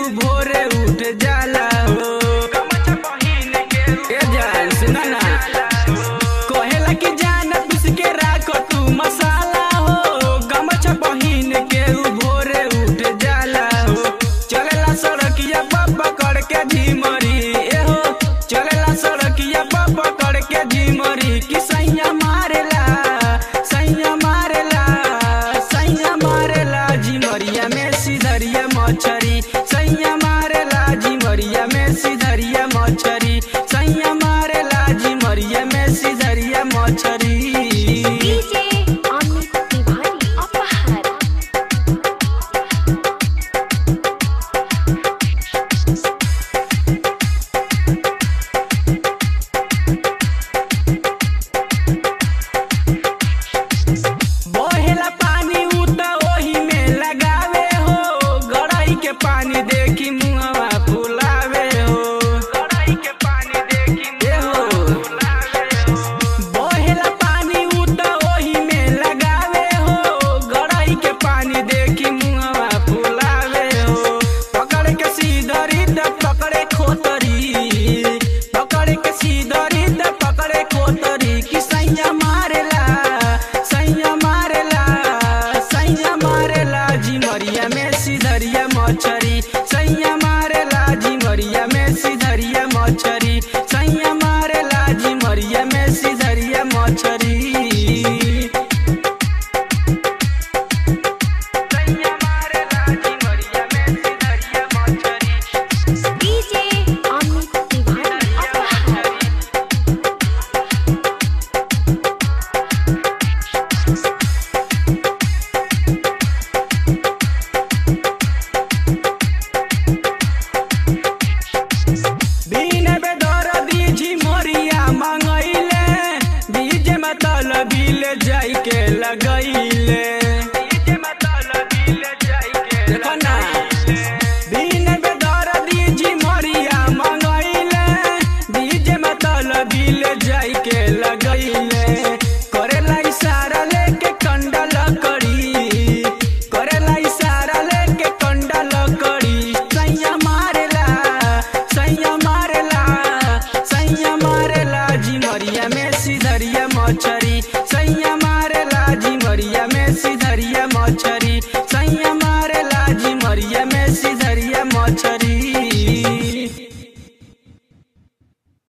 उ भोरे उठ जाला हो। ए जान सुना ना, कहेला कि जान पीस के राख तू मसाला हो। गमछा पहिन के उ भोरे उठ जाला हो। चलेला सड़किया पर पकड़ के झिमरी, ए हो चलेला सड़किया पर पकड़ के झिमरी। कि सैया मारेला, सैया मारेला, सैया मारेला झिमरिया में सिधरिया मछरी। सैया मारेला झिमरिया में सिधरिया मछरी। सैया मारेला झिमरिया में सिधरिया मछरी। डीजे अमित तिवारी अपहार। बहेला पानी उ त ओही में लगावे हो। गड़ाई के पानी देखी मुहवा